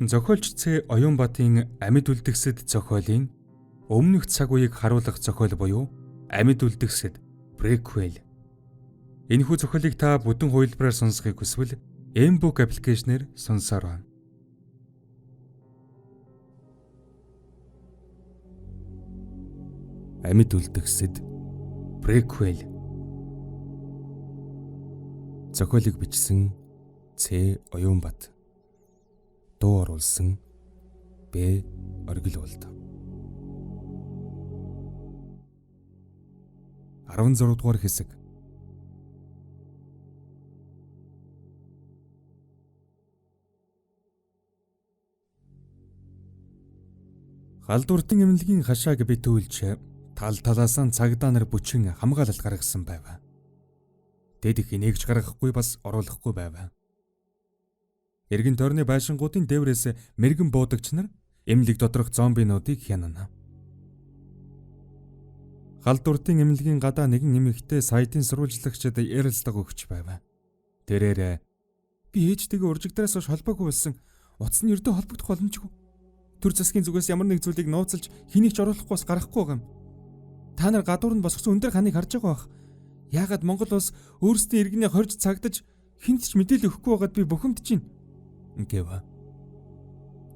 Зохиолч Ц. Оюунбатын Амьд үлдгэсэд зохиолын өмнөх цаг үеийг харуулах зохиол буюу Амьд үлдгэсэд prequel. Энэхүү зохиолыг та бүтэн хувилбараар сонсохыг хүсвэл Mbook аппликейшнээр сонсоор байна. Амьд үлдгэсэд prequel. Зохиолыг бичсэн Ц. Оюунбат. Дуу оруулсан Б. Оргилуулд. 16 дугаар хэсэг. Халдвартын эмнэлгийн хашааг битүүлж тал талаасаа цагдаа нар бүчин хамгаалалт гаргасан байв. Тэд хэнээгч гаргахгүй бас оруулахгүй байв. Эргэн тойрны байшингуудын дээврээс мэрэгэн буудагч нар эмнэлэг доторх зомбинуудыг хянана. Халдвартын эмнэлгийн гадаа нэгэн эмэгтэй сайтын сурвалжлагчид ярилцлага өгч байв. Тэрээр би ээжтэйгээ уржигдараас хойш холбоогүй болсон. Утас нь ердөө холбогдох боломжгүй. Төр засгийн зүгээс ямар нэг зүйлийг нууцлж хэнийг ч оруулахгүй бас гаргахгүй байгаа юм. Та нар гадуур нь босгосон өндөр ханыг харж байгаа бах. Яагаад Монгол улс өөрсдийн иргэнээ хорж цагдаж хүнд ч мэдээлэл өгөхгүй байгаад би бухимдаж байна гэв.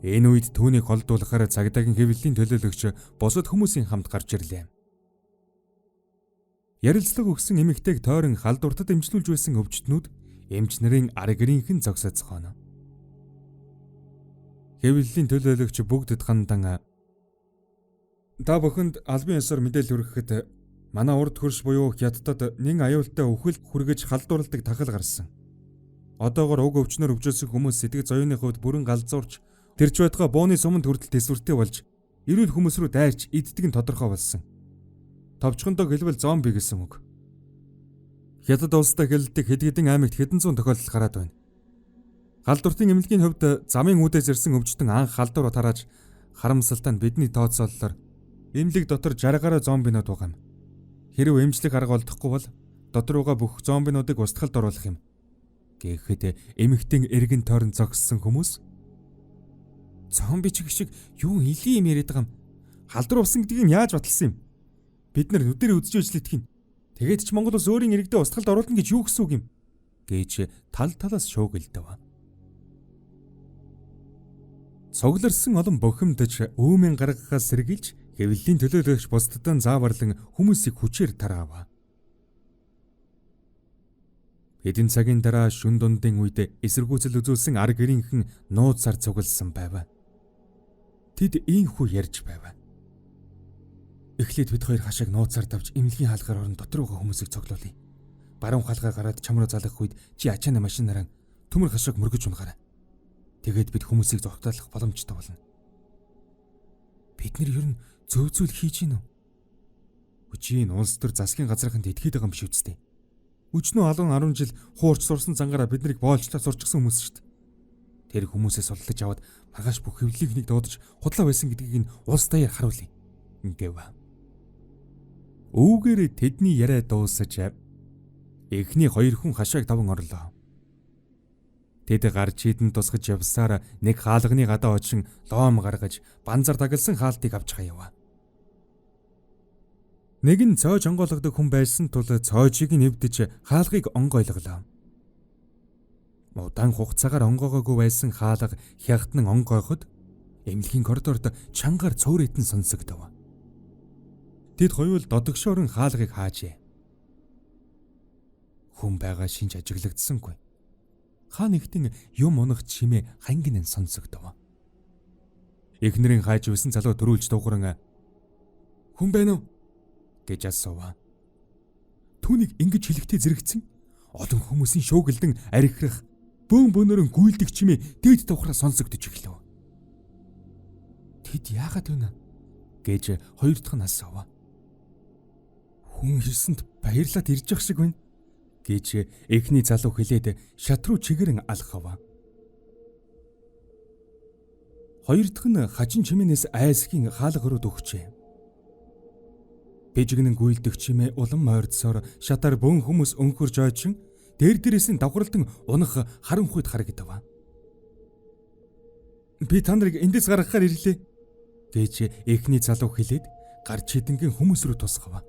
Энэ үед түүнийг холдуулахаар цагдаагийн хэвлэлийн төлөөлөгч бусад хүмүүсийн хамт гарч ирлээ. Ярилцлага өгсөн эмэгтэйг тойрон халдвартад эмчлүүлж байсан өвчтнүүд эмч нарын ар гэрийнхэн зогсоцгооно. Хэвлэлийн төлөөлөгч бүгдэд хандан та бүхэнд албан ёсоор мэдээлэл хүргэхэд манай урд хөрш буюу Хятадд нэн аюултай үхэл хүргэж халдварладаг тахал гарсан. Одоогор уг өвчнөр өвжөөсөн хүмүүс сэтгэл зовёны хувьд бүрэн галзуурч тэрч байтугай бууны суманд хүртэл тэсвэртэй болж эрүүл хүмүүс рүү дайрч иддэг нь тодорхой болсон. Товчхондоо хэлбэл зомби гэсэн үг. Хятад улстай хэлэлдэг хэд хэдэн аймагт хэдэн зуун тохиолдол гараад байна. Халдвартын эмнэлгийн хувьд замын үүдээс ирсэн өвчтөн анх халдвар тарааж харамсалтай нь бидний тооцооллоор эмнэлэг дотор 60 гаруй зомбинууд байгаа юм. Хэрв эмчлэх арга олдохгүй бол дотор байгаа бүх зомбинуудыг устгалд оруулах юм. Гэхэд эмэгтэн эргэн тойрон зогссон хүмүүс зомби чиг шиг юу илийн юм яриад байгаа юм. Халдвар усан гэдгийг нь яаж баталсан юм? Бид нар нүдээр үзэж ажиллах юм. Тэгээд ч Монгол улс өөрийн иргэдээ устгалд оруулна гэж юу гэсэн үг юм? Гэж тал талаас шуугилдав. Цугларсан олон бухимдаж үүмэн гаргахаас сэргийлж хэвлэлийн төлөөлөгч бусдад зааварлан хүмүүсийг хүчээр тараав. Хэдэн цагийн дараа шүн дундын үед эсэргүүцэл үзүүлсэн ар гэрийнхэн нууцаар цугласан байв. Тэд ийхүү ярьж байв. Эхлээд бид хоёр хашааг нууцаар давж эмнэлгийн хаалгаар орон дотор байгаа хүмүүсийг цуглуулъя. Баруун хаалгаар гараад чам руу залгах үед чи ачааны машинаараа төмөр хашааг мөргөж унагаарай. Тэгээд бид хүмүүсийг зугтаалах боломжтой болно. Бид нэр ер нь зөв зүйл хийж гин үү? Хүчин улс төр засгийн газрынханд этгээд байгаа юм биш үсттэй. Өчнөө алуун 10 жил хуурч сурсан зангаараа биднийг боолчлоо сурчсан хүмүүс шүү дээ. Тэр хүмүүсээс суллаж аваад маргааш бүх хэвлэлийнхнийг дуудаж худлаа байсан гэдгийг нь улс даяар харуулъя гэв. Үүгээр тэдний яриа дуусаж эхний хоёр хүн хашааг таван орлоо. Тэд гарч хідэн тусгаж явсаар нэг хаалганы гадаа очин лоом гаргаж банзар тагалсан хаалтыг авч хаяв. Нэг нь цоож онгойлгодог хүн байсан тул цоожийг нь эвдэж хаалгыг онгойлголоо. Удаан хугацаагаар онгоогоогүй байсан хаалга хягтнан онгойход эмнэлгийн коридорт чангаар цөөрэтэн сонсогдов. Тэд хоёул додогшоорон хаалгыг хаажээ. Хүн байгаа шинж ажиглагдсангүй. Хаа нэгтэн юм унах чимээ хангинан сонсогдов. Эхнэрийн хайж байсан залуу төрүүлж дуугаран хүн байна уу гэж асуув. Түүнийг ингэж хэлэхдээ зэрэгцэн олон хүмүүсийн шуугилдан архирах бөөн бөөнөрөн гүйлдэх чимээ дээд давхраа сонсогдож эхлэв. Тэд яагаад вэ гэж хоёр дахь нь асуув. Хүн ирсэнд баярлаад ирж явах шиг байна гэж эхний залуу хэлээд шат руу чигэрэн алхав. Хоёр дахь нь хачин чимээнээс айсхийн хаалга руу дөхчээ. Бижигнэн гүйлдэх чимээ улам мойрдсоор шатаар бөөн хүмүүс өнхөрж ойчин дээр дээрээс нь давхралдан унах харанхуйд харагдав. Би та нарыг эндээс гаргахаар ирлээ гэж эхний залуу хэлээд гар чидэнгийн хүмүүс рүү тусгав.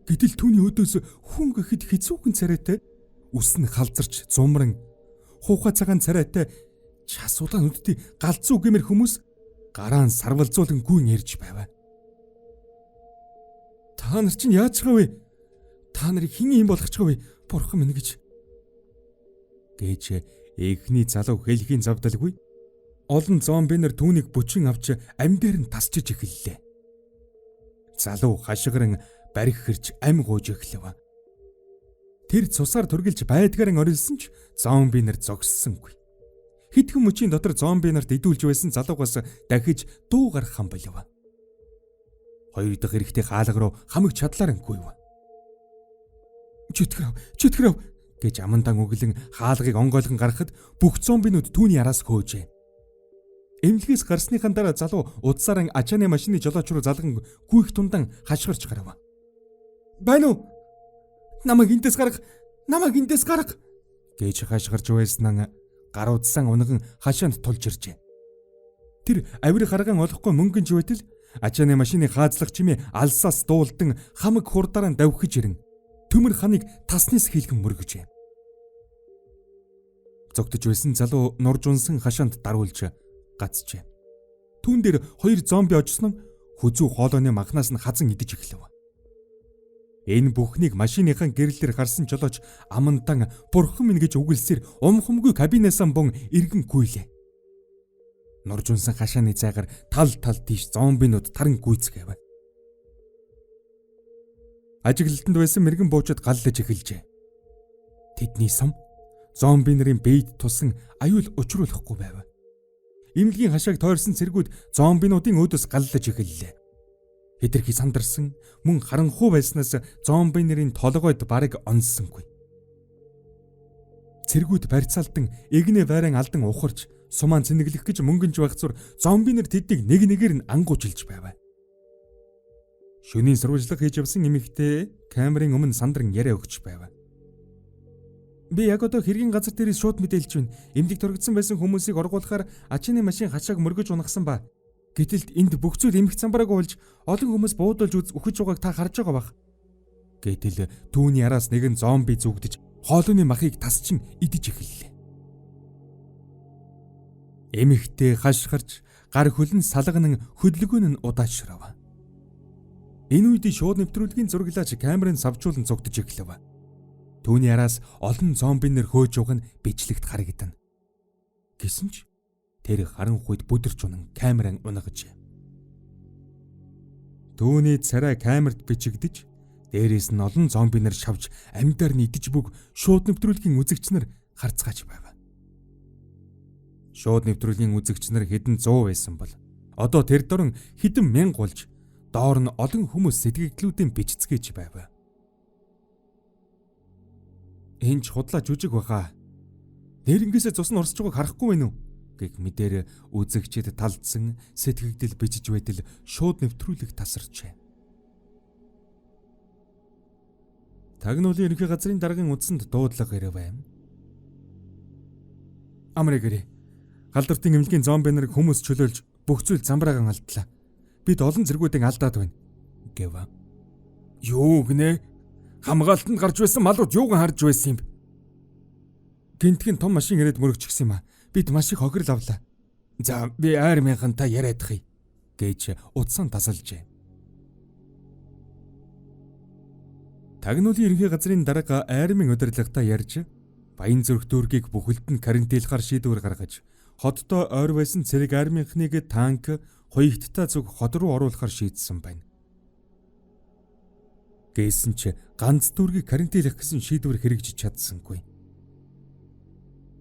Гэтэл түүний өдөөс хүн гэхэд хэцүүхэн царайтай, үс нь халзарч зумран хуухай цагаан царайтай час улаан нүдтэй галзуу гэмээр хүмүүс гараан сарвалзуулан гүйн ярьж байв. Та нар чинь яаж байгаа вэ? Та нарыг хэн юм болгочих вэ? Бурхан минь гэж эхний залуу хэлхийн завдалгүй олон зомби нар түүнийг бүчин авч ам дээр нь тасчиж эхэллээ. Залуу хашгиран барих хэрч ам гуйж эхлэв. Тэр цусаар түргэлж байдгааран орилсон ч зомби нар зогссонгүй. Хэдхэн мөчийн дотор зомби нарт идүүлж байсан залуугаас дахиж дуу гарах хам болов. Хоёр дахь эрэгтэй хаалга руу хамаг чадлаар гүйв. Чөтгөрөв, чөтгөрөв гэж амандан өглөн хаалгыг онгойлгон гаргахад бүх зомбинууд түүний араас хөөжээ. Эмнэлгээс гарсныхаа дараа залуу удсааран ачааны машины жолооч руу залган гүйх тундан хашгирч гарав. Байна уу? Намайг эндээс гарга! Намайг эндээс гарга! Гэж хашгирч байсан гар удсан унган хашаанд тулж иржээ. Тэр авир харган олохгүй мөнгөн живэтэл ачааны машины хаазлах чимээ алсаас дуулдан хамаг хурдаараа давхиж ирэн төмөр ханыг таснаас хийлгэн мөргөжээ. Зогтож байсан залуу нурж унсан хашаанд даруулж гацжээ. Түүн дээр хоёр зомби очсон нь хүзүү хоолойны махнаас нь хазан идэж эхлэв. Энэ бүхнийг машиныхан гэрлэлээр харсан жолооч амандан бурхан минь гэж үгэлсээр умхамгүй кабинасаа бун эргэн гүйлээ. Нурж унсан хашааны зайгаар тал тал тийш зомбинууд таран гүйцгээв. Ажиглалтанд байсан мэрэгэн буучид галлаж эхэлжээ. Тэдний сум зомби нарын биед тусан аюул учруулахгүй байв. Эмнэлгийн хашааг тойрсон цэргүүд зомбинуудын өөдөөс галлаж эхэллээ. Хэтэрхий сандарсан мөн харанхуй байснаас зомби нарын толгойд бараг онссонгүй. Цэргүүд барьцаалдан эгнээ байран алдан ухарч сумаан цэнэглэх гэж мөнгөнж байх зур зомби нар тэднийг нэг нэгээр нь ангуучилж байв. Шөнийн сурвалжлага хийж явсан эмэгтэй камерын өмнө сандран яриа өгч байв. Би яг одоо хэргийн газар дээрээс шууд мэдээлж байна. Эмнэлэг торгодсон байсан хүмүүсийг оргуулахаар ачааны машин хашааг мөргөж унагсан ба. Гэтэл энд бүх зүйл эмх самбараагүй болж олон хүмүүс буудалж үхэж байгааг та харж байгаа бах. Гэтэл түүний араас нэгэн зомби зүгдэж хоолойны махыг тасчин идэж эхэллээ. Эмэгтэй хашгирч гар хөлн салганан хөдөлгөөн нь удаашрав. Энэ үед шууд нэвтрүүлгийн зураглаач камерын савжуулан цугдаж эхлэв. Түүний араас олон зомби нэр хөөж явах нь бичлэгт харагдана. Гэсэн ч тэр харанхуйд бүдэрч унан камеран унагажээ. Түүний царай камерт бичигдэж дээрээс нь олон зомби нар шавж амьдаар нь идэж бүг шууд нэвтрүүлгийн үзэгч нар харцгааж байв. Шууд нэвтрүүлгийн үзэгч нар хэдэн 100 байсан бол одоо тэр дорн хэдэн мянга болж доор нь олон хүмүүс сэтгэгдлүүдийн бичцгээж байв. Энэ ч худлаа жүжиг баха. Нэрнгээсээ цус нь урсж байгааг харахгүй байна уу? Гэх мэдээр үзэгчид талдсан сэтгэгдэл бичиж байтал шууд нэвтрүүлэг тасарчээ. Тагнуулын ерөнхий газрын даргын утсанд дуудлага ирэв. Амрыг гэрээ. Галдартын эмнэлгийн зомби нарыг хүмүүс чөлөөлж бүх зүйл замбраагаан алдлаа. Бид олон зэргүүдийн алдаад байна гэв. Юу гинэ? Хамгаалтанд гарч байсан малууд юуган харж байсан юм? Гинтхэн том машин ирээд мөрөгчихсэн юм а. Бид маш их хохирол авлаа. За би армийнхантай яриадах гэж утсан тасалжээ. Тагнуулын ерөнхий газрын дарга армийн удирдлагатай ярьж Баян зүрх дүүргийг бүхэлд нь карантинлахаар шийдвэр гаргаж хотдоо ойр байсан цэрэг армийнхныг танк хуягттай зүг хот руу оруулахар шийдсэн байна. Гэсэн ч ганц дүүргийг карантинлах гэсэн шийдвэр хэрэгжиж чадсангүй.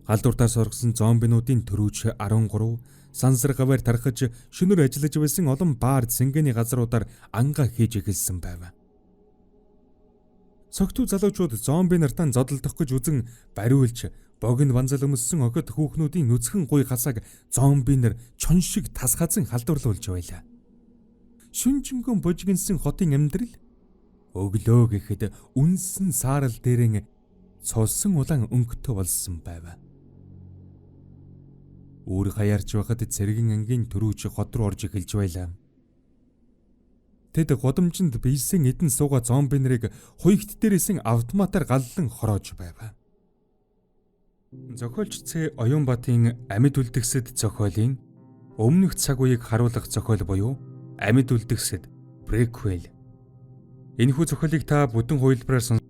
Галдуртаа соргосон зомбинуудын төрүүч 13 сансар гаваар тархаж шөнөөр ажиллаж байсан олон баар цэнгэний газруудаар ангаа хийж эхэлсэн байв. Согтуу залуучууд зомби нартаа зодолдох гэж үзэн бариулж богино банзал өмссөн охид хүүхнүүдийн нүцгэн гуй хасааг зомби нар чон шиг тас хазан халдварлуулж байлаа. Шүнжэнгөн бужигнсан хотын амьдрал өглөө гэхэд үнсэн саарал дээрэн цулсан улаан өнгөтэй болсон байв. Үүр хаяарч байхад цэргийн ангийн төрүүж хот руу орж эхэлж байлаа. Тэд гудамжинд биелсэн эдэн суугаа зомби нарыг хуйгт дээрээсэн автоматар галлан хороож байв. Зохиолч Ц. Оюунбатын Амьд үлдгэсэд зохиолын өмнөх цаг үеийг харуулах зохиол буюу Амьд үлдгэсэд prequel. Энэхүү зохиолыг та бүтэн хувилбараар